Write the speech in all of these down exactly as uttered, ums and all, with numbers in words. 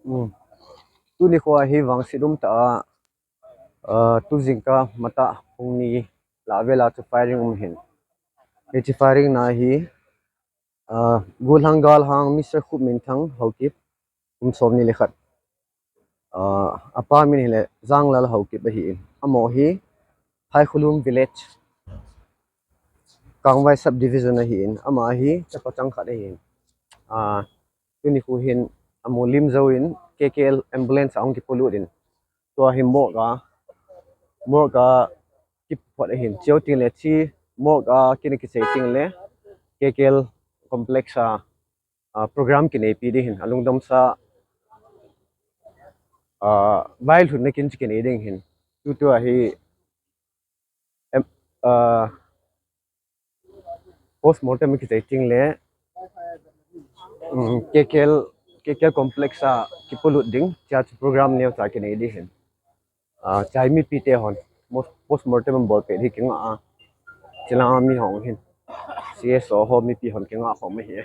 Hmm. Tuni kho hi vangset um ta a, uh, tu jingkah matah pung ni lah vela chu firing um hin. Hiche firing na hi, uh, Golhang Galhang Mister Khupminthang Haokip, kum som ni le khat. Uh, apa min hile Janglal Haokip ahi in. Amaho hi Phaikhulum Village, Kangvai Subdivision ahi in. Ama hi chapa chang khat ahi in. Uh, tuni kho hin amu lim jou in K K L ambulance a hung kipolut in. Tua hi morgue a, morgue a kiphot ahin. Cheu ting le chi morgue a kina kichai ting le K K L complex a, a program kineipi ding hin. Alungdamsa, a, vailhunna kin chu kinei ding hin. Tutua hi, em, a, postmortem kichai ting le, um, K K L, K K L complex a kipolut ding, chea chu program neocha kinei ding hin. Ah, chea mipi te hon, mos-, postmortem bol peh ding kinga a, chilanga mi hon hin. C S O ho mipi hon kinga khom ahi.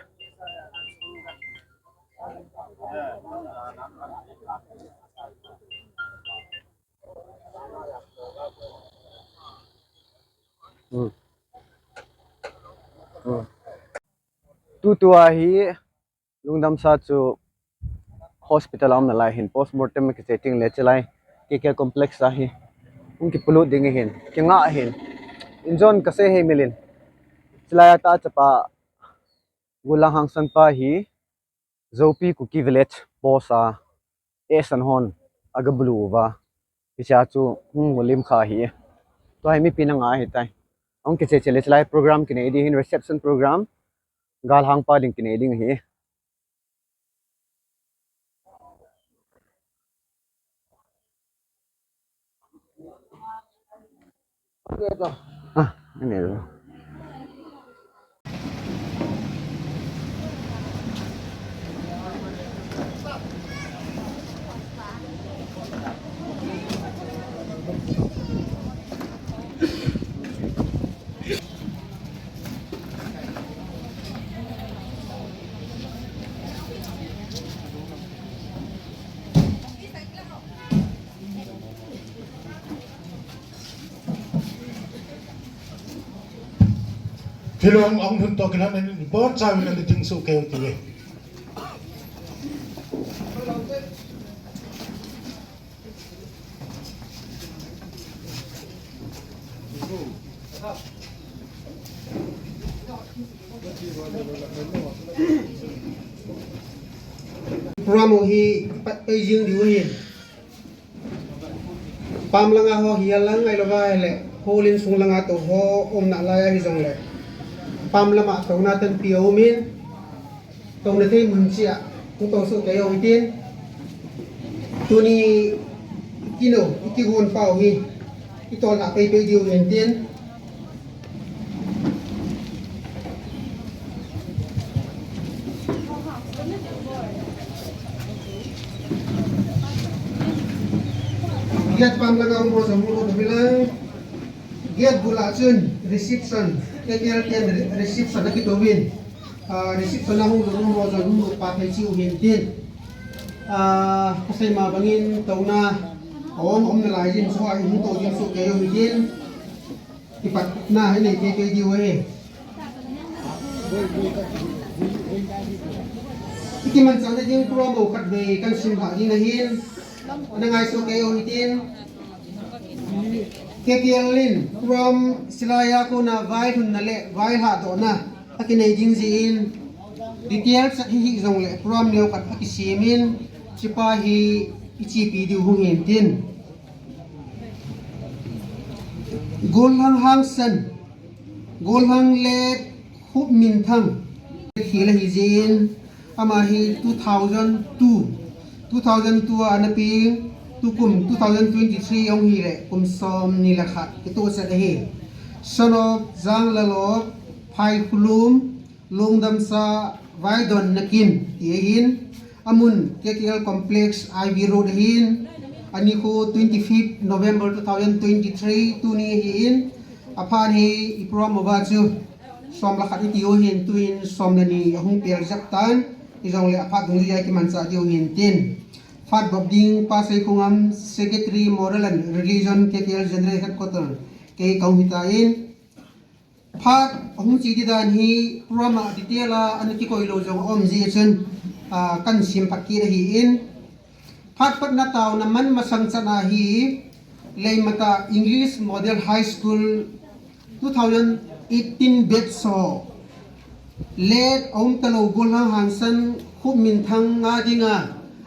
Hmm. Hmm. Tutua hi lungdamsa chu hospital a um nalai hin postmortem kichai ting le chilai K K L complex a hi hung kipolut ding hin kinga hin. Injon kasei hei mil in. Chilai a ta chapa Golhang Hangsan pa hi Zopi Kuki Village post a, eh, san hon aga bulu uva. Hichea chu hung mulim kha hi. Tua hi mipi na nga ahitai. Hung kichai chai le chilai program kinei ding hin, reception program. Galhang pa ding kinei ding hi. Ah, ini dulu. Thilong ong hun to kilan ni bon cha ni ting su keu ti ve. Program hi pat pei jing diu hin. Pam langa ho hi lang ngai lova le, hol in sung langa to ho um nalai ahi jong le. Pam lama to na tan pi um in. Tong na thei mun chia, hung to su kei ong tin. Tuni kino, i kigun pau hi, i tol na pei pei diu hin tin. Giat pam langa um ro jong ro to bilang. Giat bula chun reception, K K L ten re-, reception aki to win. Ah, reception a hung lut um ro jong hung lut pa thei chiu hin tin. Ah, kasei ma bangin tona om, om nalai jin so a hung to jin su kei u hin tin. Kipatna hi nei kei kei diu ahi. I kimanchah na ding promo khat vei kan sim lha ding ahin. Na ngai su kei u hin tin. K K L in program silai a kona vailhunna le vailhahdohna akinei ding jeh in, detail chat hi hih jongle program neo khat akisem in, chipa hi ichepi diu hung hin tin. Golhang Hangsan, Golhang le Khupminthang, hi la hi jin, ama hi two thousand two, two thousand two a ana peng, tukum two thousand twenty-three ong hi le, kum som ni le khat, kitoh chet ahi. Son of Janglalop, Phaikhulum, Lungdamsa, Vaidon nakin, ti ahin, amun K K L Complex, I V Road ahin, anikho twenty-fifth November two thousand twenty-three, tuni ahin, aphan hi i program uva chu, som le khat iti u hin, tuin som le ni ahung pel jep tan, ijongle aphat dungjui a kimanchah diu hin tin. Phat bop ding Pa Seikhongam, Secretary Moral and Religion, K T L General Headquarter, kei kahung hitan. Phat hung che ding dan hi program a detail a ana kikoi lou jong aum jeh chun, ah, kahin semphat kit ahin. Phat patna taona man masang chan ahi, Leimata English Model High School two thousand eighteen batch ho, late aum talou Golhang Hangsan Khupminthang nga dinga,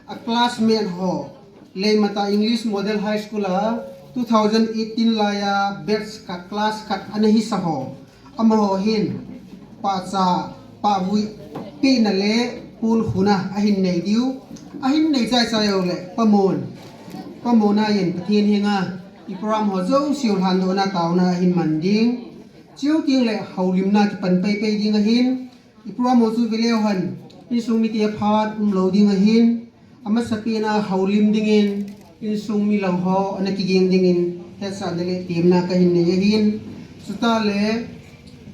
a classmate ho, Leimata English Model High School a two thousand eighteen laiya batch khat class khat ana hisa ho, amaho hin pachat, pavui, pehna le ponkhuna ahin nei diu, ahin nei chaichai uleh pamon, pamona in Pathen henga i program ho jouse lhandohna taona ahin man ding. Chuteng le houlimna kipan peipei ding ahin, i program ho chu veleu hen, insung mite phat umlou ding ahin, amasapen a houlim dingin, insung mi lang ho ana kiging dingin, hetsahna le temna kahin nei ahin. Chuteng le,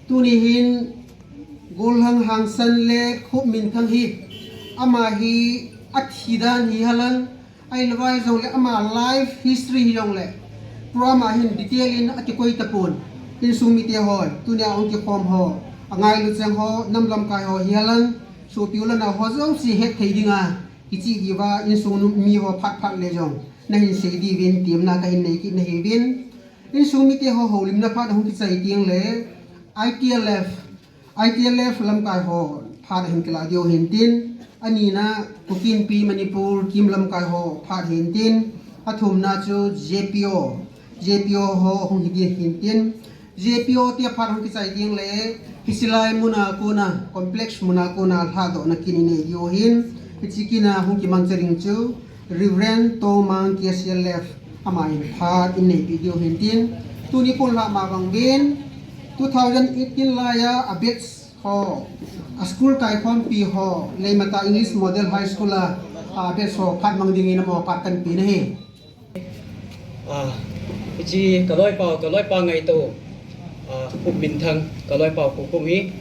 tuni hin Golhang Hangsan le Khupminthang hi, ama hi athi dan hihen lang, ahilou vai jongle ama life history hijongle, program a hin detail in akikoi tapon. Insung mite ho, tunia hung kikhom ho, angailu cheng ho, nam lamkai ho hihen lang, sopi u le nao ho jouse hetthei dinga, kicheh diuva insung mi ho phat phat le jong nahin sei diuvin temna kahin nei kit nahiuvin. Insung mite ho houlimna phat ahung kichai teng le, I T L F, I T L F lamkai ho phat ahin kilah diu hintin, anina Kuki Inpi Manipur KIM lamkai ho phat hintin, athumna chu J P O, J P O ho hung hi ding hintin, J P O te phat hung kichai teng le, hiche lai muna kona, complex muna kona lhadohna kin inei diu hin, hiche kin a hung kimangcha ding chu, Reverend Tomang K C L F, ama in phat inei peh diu hintin, tuni pon lhah ma bang uvin, two thousand eighteen laiya a batch ho, a school kaikhompi ho, Leimata English Model High School a, a batch ho phat mang dingin amaho phat kahin pe nahi. Ah, hiche ka loipa, ka loipa ngaito, ah, Khupminthang, ka loipa Khupkhum hi.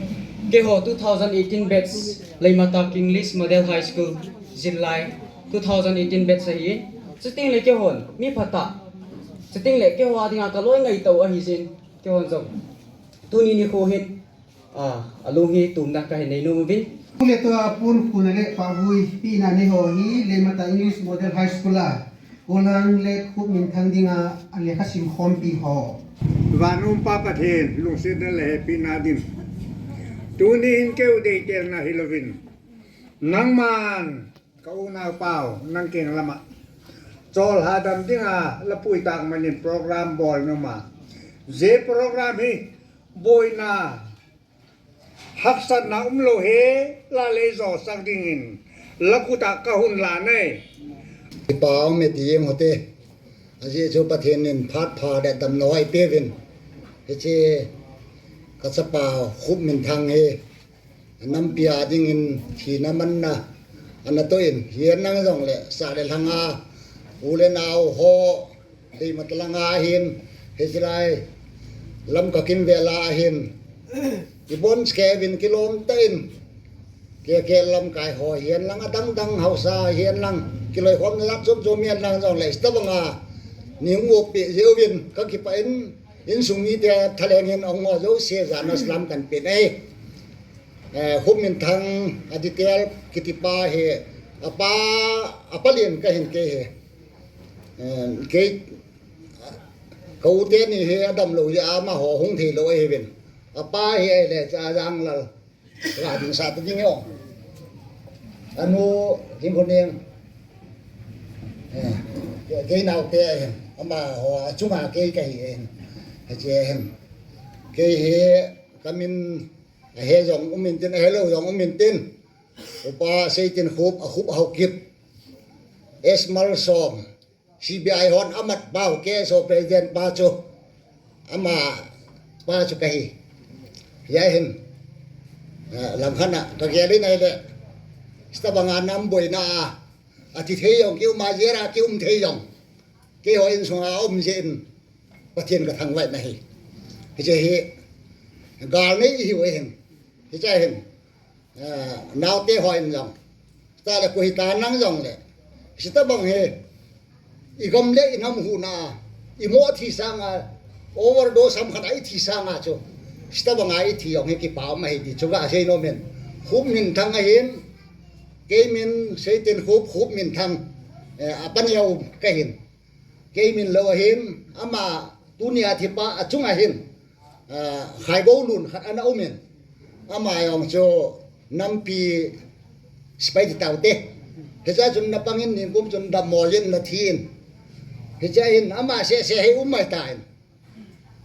Keiho two thousand eighteen batch, Leimata English Model High School, Zillai, two thousand eighteen batch ahi. Chuteng le keihon, mi phatah. Chuteng le keiho a dinga ka loi ngaito ahi jin, keihon jong. Tuni nikho hin, ah, alung hi tumna kahin nei nom uvin. Ule tua ponkhuna le pavui pehna nei ho hi Leimata English Model High School a, Golhang le Khupminthang dinga alekha simkhompi ho. Van umpa Pathen, lungsetna le hepina din. Tuni hin keu deitelna hilouvin. Nangman, ka unaupa u, nang keng lama. Chol hadam dinga, la pui tah manin program bol nom a. Hiche program hi, boina, haksatna umlou hi, la lei jo sak dingin, la khuta ka hin la nei. Kipa um e ti em hote. Ajeh chu Pathen in phat pha le damna eipeuvin. Hiche ka chapa Khupminthang hi. Nampi a dingin thina manna ana toh in, hihen lang jongle, sah le lhang a, u le nao ho, Leimata langa hin, hiche lai, Lamka kimvel a hin, kibon cheh uvin kilom tah in, K K L lamkai ho hihen lang, adang dang haosa hihen lang, kiloikhomna jat chom chom hihen lang jongle, Stavanger, nei hung upi jeh uvin, ka kipah in, insung mite thalheng hin ahung ho jouse jana salam kahin pe e. Eh, Khupminthang a detail kiti pa hi, apa, apa lien kahin kei hi. Eh, kei, ka u teni hi adamlou jeh a amaho hung theilou ahiuvin. Apa hi ahile Chajanglal, Ladinsah ta ding o. Anu Hinkhoneng. Eh, kei naote ahin. Amaho achunga kei kahi ahin. Hiche ahin. Kei hi kamin ahe jong um intin, ahelou jong um intin. Upa Seitin Khup, a Khup Haokip. S Malsom, C B I hon amat pau, K S O President pa chu. Ama pa chu kahi. Hia hin. Ah, langkhat a, ka gel in ahile. Stavanger nam boina a. Athi thei jong, kium a jeh a, kium thei jong. Keiho insunga um jeh in. Pathen ka thangvah na hi. Hiche hi. Gal nei ihiu ahin. Hiche ahin. Ah, naote ho in jong. Tale koi hita nang jongle. Hitabang hi, i gam le i nam huhna, i mo thi sanga, overdose ham khat a i thi sanga chu. Hitabanga i thi jong hi kipa um ahi ti chu kasei nom in. Khup Minthang ahin, kei min Seitin Khup, Khup Minthang, eh, a paneo kahin. Kei min lou ahin, ama tunia thipa achunga hin, ah, Khaigou lun khat ana um in. Ama jong chu nampi sepai ti taute. Hiche a chun napang in nikum chun dammo in nathi in. Hiche a hin ama seh seh hi um mai tan.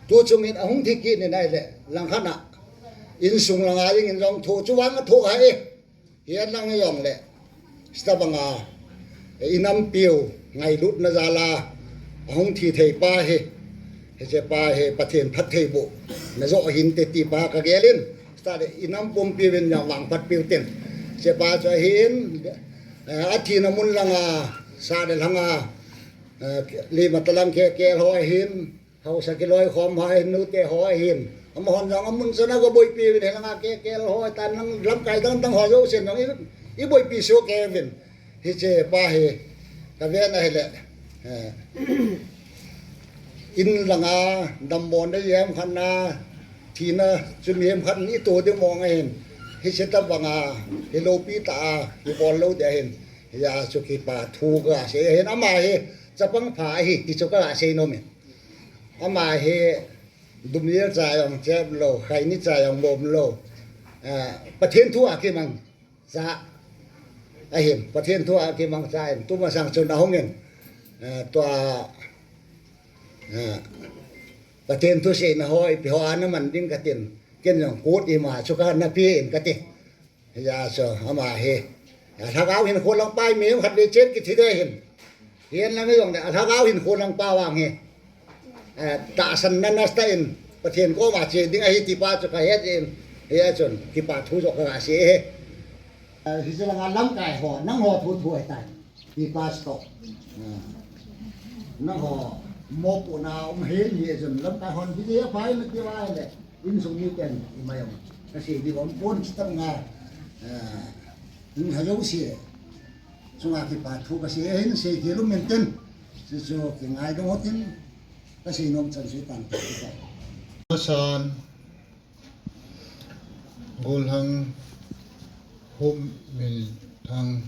Tu chung in ahung thi kit in ahile, langkhat a insung langa ding in jong thoh chu vang a thoh ahi. Hiche lang jong le, hitabanga, i nampiu ngailutna jal a, ahung thi thei pa hi, hiche pa hi Pathen phattheibohna joh hinte ti pa kagel in, hita le i nam pumpiu in jong vangphat piu tin. Hiche pa chu ahin, eh, athina mun langa, sa le lhanga, eh, lima talang khe kel ho ahin, Haosa kiloikhom ho ahin, nute ho ahin. Amahon jong amun chana gaboipi uvin, hilanga kekel ho, tan lang lamkai dang dang ho jousen jong i, i boipi soh kei uvin. Hiche pa hi, kaven ahile. Eh. In langa, dammo na jem khat na, thina chu mihem khat in i to ding mong ahin. Hiche tabanga, hi loupi tah a, hi bol lou ding ahin. Hijeh a chu kipa thu kasei ahin, ama hi, chapang pha ahi, ti chu kasei nom in. Ama hi dumlel cha jong chep lou, khaini cha jong bom lou. Ah, Pathen thu a kimang cha ahin, Pathen thu a kimang cha ahin, tumasang chun ahung in. Ah, tua, ah, Pathen thuseina ho, ipi ho ana man ding katin, ken jong kut ima chu kana pe in kati. Hijeh a chu ama hi, a lhagao hinkho lang pa hi mihem khat vei chen kithi ding ahin. Hihen lang hi jong le, a lhagao hinkho lang pa vang hi, eh, tahsanna nasatah in Pathen koma che ding ahi ti pa chu kahet in, hijeh a chun kipa thu joh kaga sei e. Eh, hiche langa lamkai ho, nangho thu thu ahitai. Hi pastor. Ah. Nangho mopohna um ahin, hijeh chun lamkai hon hijeh a phai nati uva ahile, insung miten ima jong kasei ding um pon, hitabanga, ah, in ha jouse chunga kipa thu kasei ahin, sei khel um intin, chuchu kingaidam utin, kasei nom chan sei tan. Masan, Golhang Khup Minthang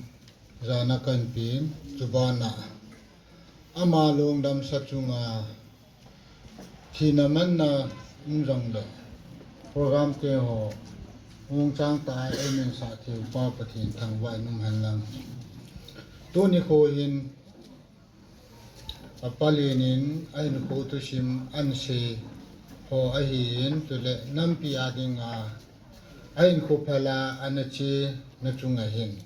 jana kahin pen, chubana ama lungdamsa chunga thina manna um jongle, program te ho hung chang tah a eimin sah theiyu pa Pathen thangvah in um hen lang. Tuni kho hin, apa len in ahinkho thusim ahin sei ho ahin, chule nampi a dinga ahinkho phal a ana chena chunga hin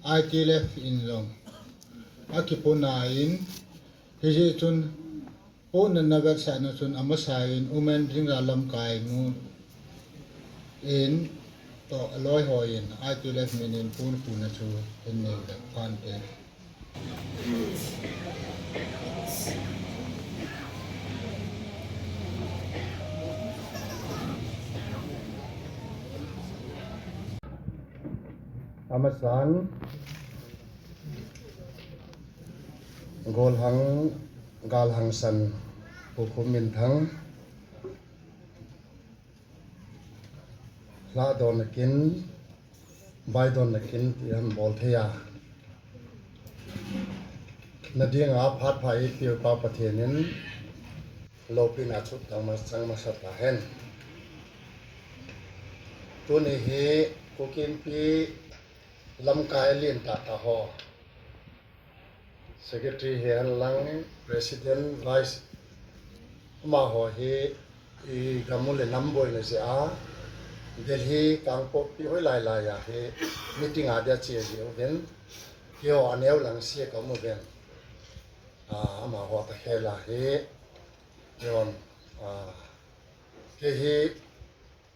I T L F in jong akipuna in, hijeh chun pohnatna vetsahna chun amasa in Women Jingja Lamkai nu in toh aloi ho in I T L F min in ponkhuna chu hin nei le phante. Amasan, Golhang, Galhangsan, Pu Khup Minthang, lhahdonna kin, vaidonna kin ti ahin bol thei a, nadinga phat pha eipeu pa Pathen in loupina chu tang ma, chang masa tahen. Tuni hi Kuki Inpi lamkai alen tah tah ho, Secretary hihen lang, President, Vice, amaho hi i gam u le nam boina jeh a Delhi, Kangpokpi hoilai lai a hi meeting a dia che jeh uvin, keiho aneo lang se kaum uvin. Ah, amaho toh khel a hi, keiho, ah, kei hi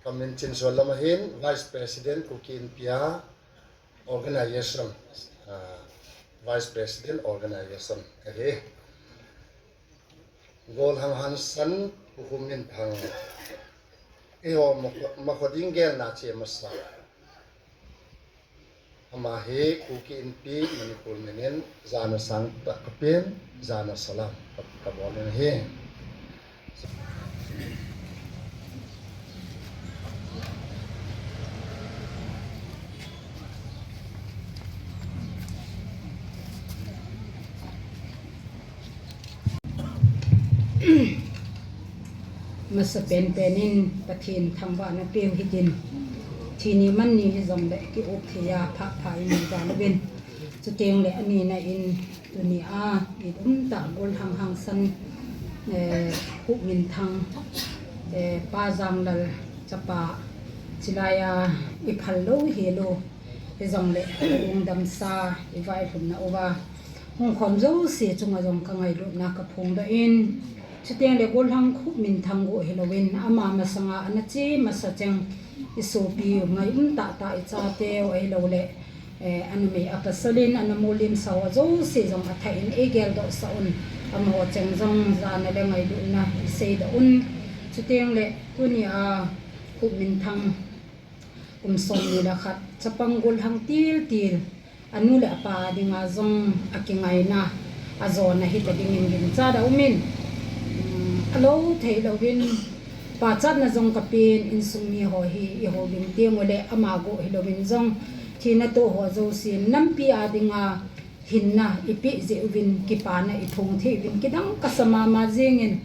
Kamin Chinsual lam ahin, Vice President Kuki Inpi a Organization, ah, Vice President Organization kahi. Golhang Hansan, Pu Khup Minthang. Eiho ma, makho ding gelna che masa. Ama hi Kuki Inpi Manipur min in jana sangtah kapen, jana salam ka, kabol in ahi. Masa penpen in Pathen thangvahna peu hitin, thi ni man ni hijongle ki-up thei a pha pha in mu dan uvin. Chuteng le ani na in tuni a i um tah gollhang hangsan, eh, Khup Minthang, eh, Pa Janglal chapa, chilai a i phal lou hel u, hijongle ungdamsa i vailhun na uva hung khom jouse chunga jong ka ngailutna ka phongdoh in, chuteng le gollhang Khup Minthang go hilouvin ama masanga ana che masa cheng i sopi ngai um tah tah i chateu ahilouleh, eh, a numei a pasal in ana molim sa ho jouse jong athah in ei geldoh sah un, amaho cheng jong jana le ngailutna i seidoh un. Chuteng le tuni a Khup Minthang kum somni le khat chapang gollhang til til, anu le apa dinga jong a kingaina, a jona hita dingin ginchat a um in, um, a lou thei louvin, pachatna jong ka pen, insung mi ho hi i houlim teng uleh ama go hilouvin jong, thina toh ho jouse in nampi a dinga hinna i pe jeh uvin, kipana i phong thei uvin, kidang ka sa mama jingin,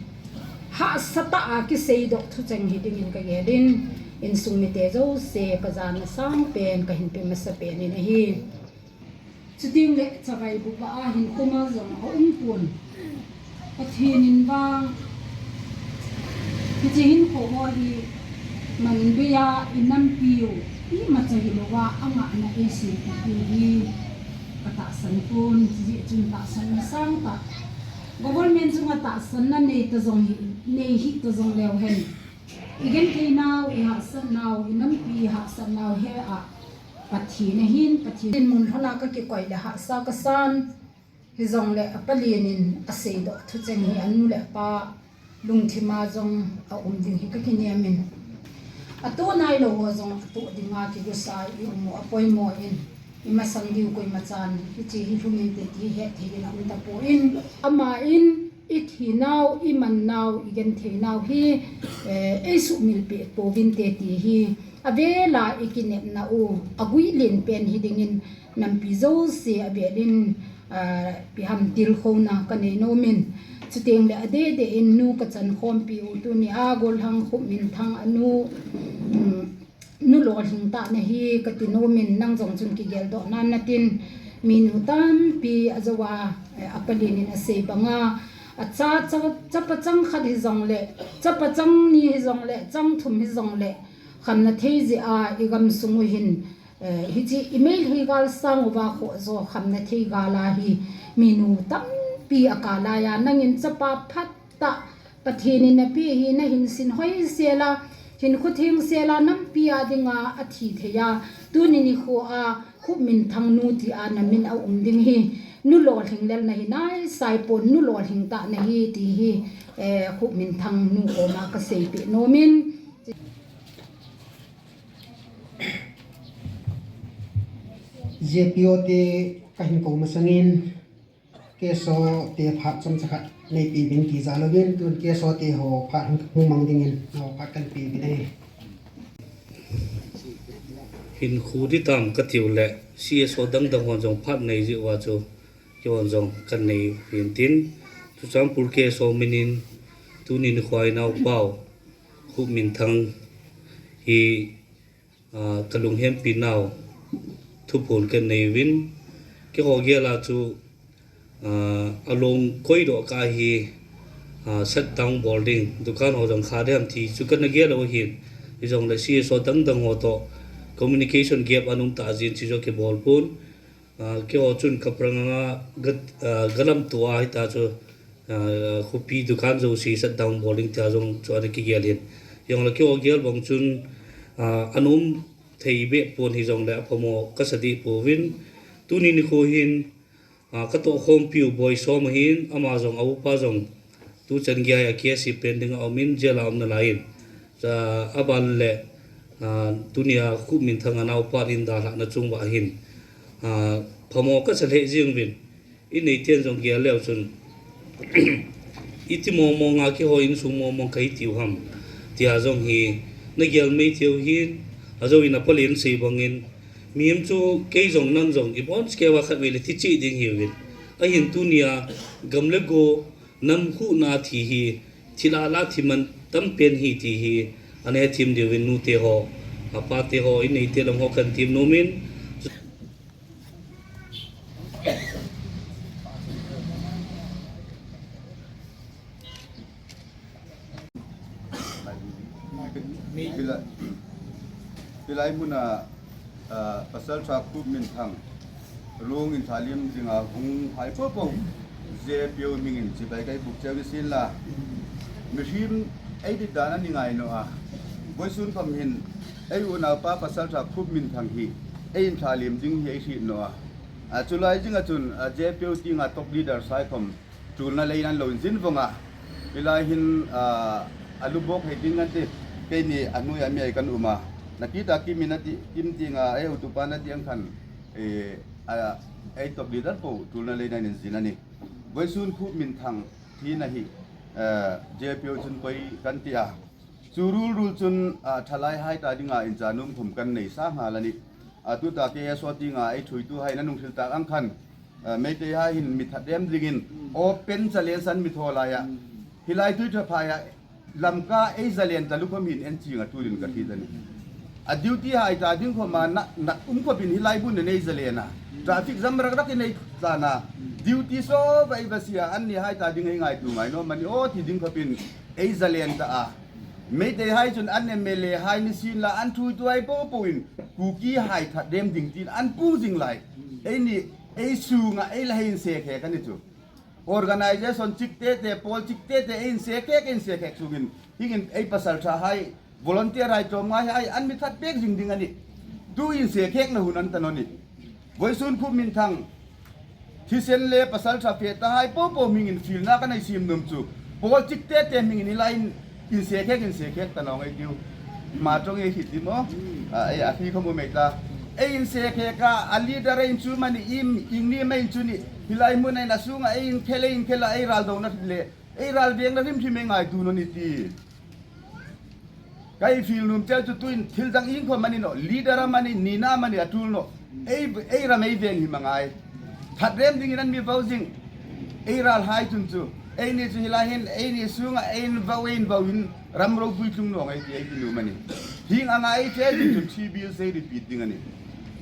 hahsa tah a kiseidoh thucheng hi dingin ka gel in, insung mite jouse ka jana sang pen ka hin pe masa pen in ahi. Chuteng le chavai bupa a hin koma jong a um pon. Pathen in vang, hiche hinkho ho hi man geiya i nampiu, imacha hilouva angahna eiseipiu hi ka tahsan pon, hijeh chun tahsanna sangtah. Government chunga tahsanna nei ta jong hi, nei hih ta jong leu hen, i genthei nau, i hahsat nau, i nampi hahsat nau he a Pathen ahin, Pathen mun lhona ka kikoi le hahsa ka san. Hijongle a palen in a seidoh thucheng hi anu le apa lungthima jong a um ding hi ka kinem in, atoh nailou ho jong atoh dinga kigusa i um u apoimo in, i masang diu koimachan hiche hi lhung inte ti hetthei in a um tapon, ama in i thinau, i mannau, i gentheinau hi, eh, ei suhmil peh pouvinte ti hi avela i kinepna u, a guilin pen hi dingin nampi jouse a velin, ah, ipi ham tilkhouna ka nei nom in. Chuteng le adeh deh in nu ka chan khompiu tuni a gollhang Khup Minthang a nu, um, nu lolhing tah nahi ka ti nom in, nang jong chun kigeldoh nan natin, minu tampi a jou a, eh, a palen in a sei banga, a cha, cha, chapa chang khat hijongle, chapa chang ni hijongle, chang thum hijongle, khamna thei jeh a i gamsung u hin, eh, hiche i Meitei gal sang uva khoh jo khamna thei gal a hi minu tampi a kal a, nangin chapa phatah Pathen in napeh hi nahin sin hoisel a, hinkho thengsel a nampi a dinga athi thei a, tuni nikho a Khup Minthang nu ti a namin a um ding hi, nu lolhing lel nahi naisai pon, nu lolhing tah nahi ti hi, eh, Khup Minthang nu koma ka seipeh nom in. J P O te ka hin kou masangin, K S O te phat chomcha khat neipe uvin ti jal uvin, tun K S O te ho phat hung mang dingin, ho phat kan pe uvin ahi. Hinkho ding tam ka tiu le, C S O dang dang hon jong phat nei jeh uva chu, keihon jong kan nei uvin tin, Churachandpur K S O min in, tuni nikho a i naopa u, Khup Minthang hi, ah, ka lunghempi nau thuphon kan nei uvin, keiho gel a chu, ah, a long koidoh kah hi, ah, shutdown bol ding, dukan ho jong kha ding ham ti chu kana gel u ahin, hijongle C S O dang dang ho toh communication gap ana um tah jeh in chu jong kibol pon. Ah, keiho chun Kaprang a ga, ah, galam tua hita chu, ah, khopi dukan jouse shutdown bol ding tia jong chu ana kigel in. Hijongle keiho gel bang chun, ah, ana um thei beh pon hijongle aphamo ka sa deh pouvin. Tuni nikho hin, ah, ka tohkhompiu Boisom ahin, ama jong a upa jong tuchan geiya hi a case hi pending a um in, jail a um nalai in. Cha aban le, ah, tunia Khup Minthang a naopa in dalhahna chung uva hin, Ah, phamo kasa lheh jeng uvin. Inei ten jong gel leu chun, iti mong mong a keiho insung mong mong kahi tiu ham, tia jong hi nagel mei tiu hin. Ajou in apalen sei bangin, mihem chu kei jong nang jong ibon cheh keuva khatvei le thi cheh ding hiuvin. Ahin tunia gam le go, nam huhna thi hi, thilha la thi man tampen hi ti hi ana hethem diuvin, nute ho, apate ho, inei te lam ho kahin tem nom in. Hilai, hilai muna, ah, Pasaltha Khupminthang, Rong in thalim dinga hung hai popo, J P O mingin chibai kahin buk cheh uve sin la. Mihem ei dit dan a nei ngai nom a. Voisun kham hin, ei unaupa Pasaltha Khupminthang hi, ei in thalim ding hi ei hil nom a. Ah, chulai dinga chun, ah, J P O tinga top leader sai kham, tulna lei nan lou in jin vonga. Hilai hin, ah, alu bok hei ding ante, keini anoi a mi ei kan um a. Nakita Kim in ati, Kim tinga, ei hotupa nati ang khan, eh, ah, ei top leader po, tulna lei nan in jin ani. Voisun Khupminthang thina hi, eh, J P O chun koi kan ti a. Chu rul rul chun, ah, thalai hai ta dinga in cha nom khum kan nei sa nga lani. Atuta K S O tinga ei thuitu hai nanung thil ta ang khan, ah, Meitei hai hin mi that dem dingin, open challenge an mi tho lai a. Hilai Tuithaphai a, Lamka ei zalen ta lukham hin en ching a tulin ka thi tani. A duty hai ta ding khoma na, na um khopin hilai bun nei zalen a. Traffic jam rak rak in ei tlan a. Duty so vai va sia an ni hai ta ding ei ngaitu ngai nom mani o ti ding khopin ei zalen ta a. Meitei hai chun an M L A hai ni sin la an thuitu hai popo in Kuki hai that dem ding tin an pung jing lai. Eini, ei sunga ei la hin se khe kani chu. Organization chik tete, pol chik tete, ei in se khe, ei in se khe sungin. Hingin ei pasaltha hai, volunteer hai, chom ngai hai, an mi that pek jing ding ani. Tu in se khe na hun an ta nom ni. Voisun Khupminthang, thisen le pasaltha phe ta hai popo mingin field na ka nei sim nom chu. Pol chik tete mingin hilai in, in se khe, in se khe ta nom ngai tiu. Ma chong ei hi ti mo. Ah, ei a hi kho mo mei ta. Ei in se khe ka, a leader ei in chu mani im, ing ni mei in chu ni. Hilai mun ei na sunga ei in khe le, in khe la ei ral do na le. Ei ral veng na rim thim ei ngaitu nom ni ti. Kai field nom cheu chu tuin thil dang ing kho mani nom, leader a mani, nina mani a tul nom. Ei, ei ram ei veng hi ma ngai. That dem dingin an mi vau jing. Ei ral hai chun chu. Eini chu hilai hin, eini sunga, ei in vau, ei in vau in, ram ropui tlung nom ei ti, ei ti nom ani. Hing a ngai che ding chun T B sei repeat ding ani.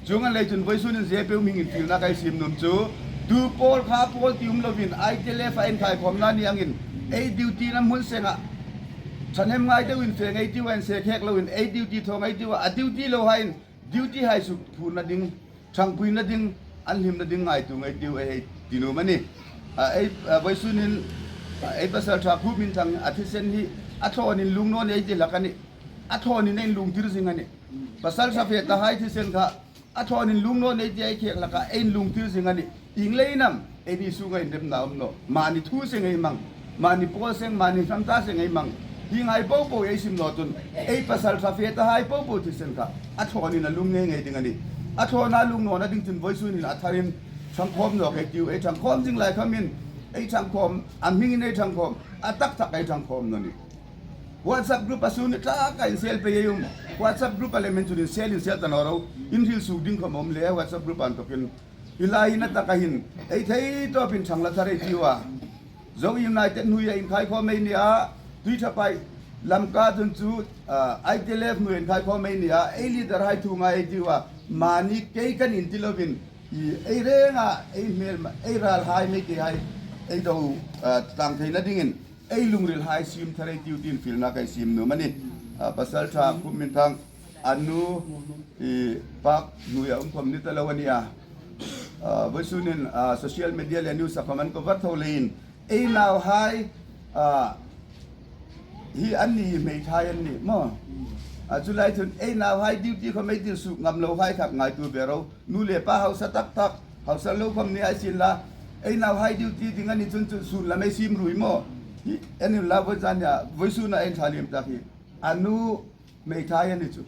Chunga lei chun voisun in J P O mingin field na kai sim nom chu. Tu pol kha pol ti um louvin, I T L F a in khai khom na ni angin. Ei duty na mun senga. Thanem ngai deuin fe ngai tiu an se khek louvin, ei duty tho ngai tiu a, a duty lou hai in, duty hai suk phun na ding, thangpui na ding, an hlim na ding ngaitu ngai tiu ei hei ti nom ani. A, ei, a, voisun in, a, ei pasaltha Khupminthang a thisen hi, a thon in lungnon ei ti lak ani. A thon in ei lungtir jing ani. Pasaltha phe ta hai thisen kha, a thon in lungnon ei ti ei khek laka, ei lungtir jing ani. Ing lei nam, eini sunga in dem na um nom. Mani thu seng ei mang. Mani pol seng, mani samta seng ei mang. Hi ngai popo ei sim nom chun. Ei pasaltha phe ta hai popo thisen kha. A thon in a lung ngei ngei ding ani. A thon a lungnon a ding chun voisun in a thar in thangkhom nom ei tiu. Ei thangkhom jing lai kham in. Ei thangkhom, a ming in ei thangkhom. A tak tak ei thangkhom nom ni. WhatsApp group a sun ni tla ka in sel pe ei um. WhatsApp group a le men chun in sel in sel ta nom rou. In thil suk ding khom um le WhatsApp group an tokin. Hilai hin a tak a hin. Ei thei topin thang la thar ei tiu a. Zo United nuia in khai khom ei ni a. Tuithaphai Lamka chun chu, ah, I T L F nuia in khai khom ei ni a. Ei leader hai thu ngai ei tiu a. Mani kei kan in ti louvin. I ei renga, ei hmel ma, ei ral hai Meitei hai. Ei do, ah, tang thei na dingin. Ei lungril hai sim thar ei tiu tin field na kai sim nom ani. Ah, pasaltha Khupminthang, anu, i pak nuia um khom ni ta lou ani a. Ah, voisun in, ah, social media le news a khom an cover tho lei in. Ei nau hai, ah, hi an ni meithai an ni mo. Ah, chulai chun ei nau hai duty khom ei dil suk ngam lou hai khat ngaitu ve rou. Nu le pa hausa tak tak, hausa lou khom ni ai sin la. Ei nau hai duty ding ani chun chun sun la mei sim rui mo. Hi, en in la voi chan ya, voisun a ei thalim tak hi. Anu meithai ani chu.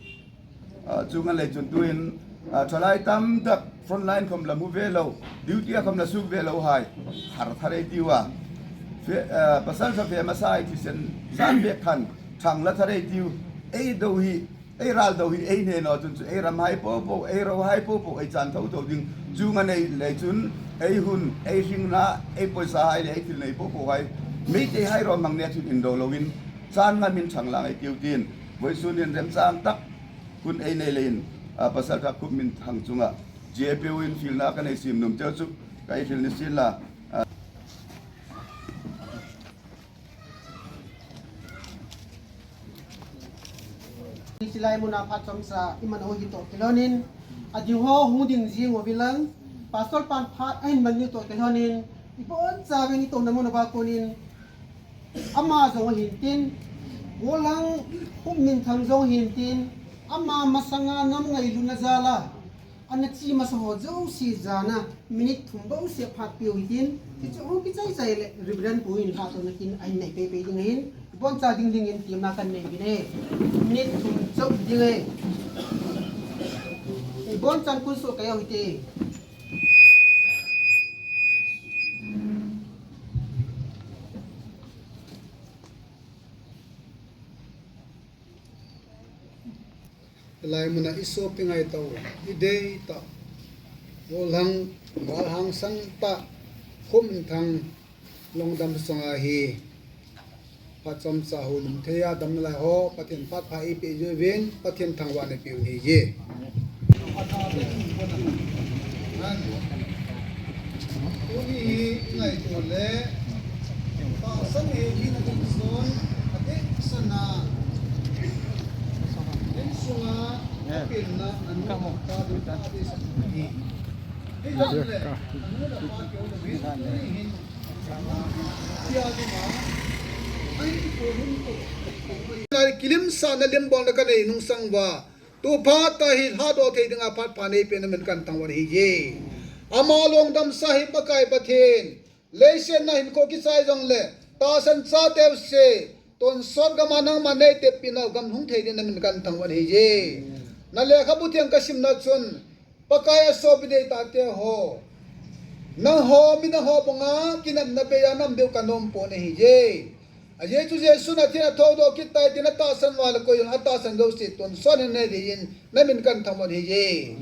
Ah, chunga lei chun tuin, A, thalai tamtak frontline khom la mu ve lou, duty a khom la suk ve lou hai, har thar ei tiu a. Fe-, a, pasal sa fe masa ei thisen, san ve khan, thang la thar ei tiu, ei do hi, ei ral do hi, ei ne no chun chu, ei ram hai po po, ei ro hai po po, ei chan tho tho ding, chu nga nei lei chun, ei hun, ei hring na, ei poisa hai le, ei thil nei po po hai, Meitei hai ro mang ne chun in do lou in, chan nga min thang lang ei tiu tin, voi sun in rem chang tak, Kun ei nei le in, a, pasal tha khup min thang chunga, J P U in thil na ka nei sim num cheu chu, ka ei thil ni sin la, a. Silai muna phat chomcha, i man ho hi to kilon in, a ding ho hung ding jing o bilang, pastor pan phat a hin man ni to kilon in, i bon cha ve ni to na muna ba kun in, Ama jong ahin tin, Golhang Khupminthang jong ahin tin, ama masanga nam ngailutna jal a, ana chi masa ho jouse jana, minute thum bouseh phat piu hitin, hichu hung kichai chai le, Reverend pu in lhatona kin ahin nei pei pei ding ahin, iboncha ding ding in temna kan nei uvin e, minute thum chauh ding e, ibonchan kun soh kei u hite. Lai muna i shopping ai tau, i dei ta, Golhang, Golhang sang ta, Khupminthang, Longdam sanga hi, phat chomcha houlim thei a, damna lai ho, Pathen phat pha eipeh jiuvin, Pathen thangvahna peh u ahi. Tuni hi i ngaito le, tahsan hi mi na ding son, a dei sana, insunga, a pilna, a nu, a dei sana hi. Hi jong le, a nu le pa keu le, tuni hin, Kilimsahna limbolna kanei nungsang uva, tu phat a hi lhadoh thei dinga phat pha neipehna min kan thangvah u ahi. Ama longdamsa hi Pakai Pathen, leiset a hinkho kichai jongle, tahsan chate jouse, tonsot gam a nangma neitepina u gam hung thei dinga min kan thangvah u ahi. Na lekhabu theng kasimna chun, Pakai a sopi deitahte ho, nangho, mi nangho banga kinepna beiya nam diu kanom pon ahiye. Ajeh chu Jesun athin athoudoh kit tai tin atahsan uva le koi jong atahsan jouse tonsot hin nei dingin namin kan thangvah u ahiye.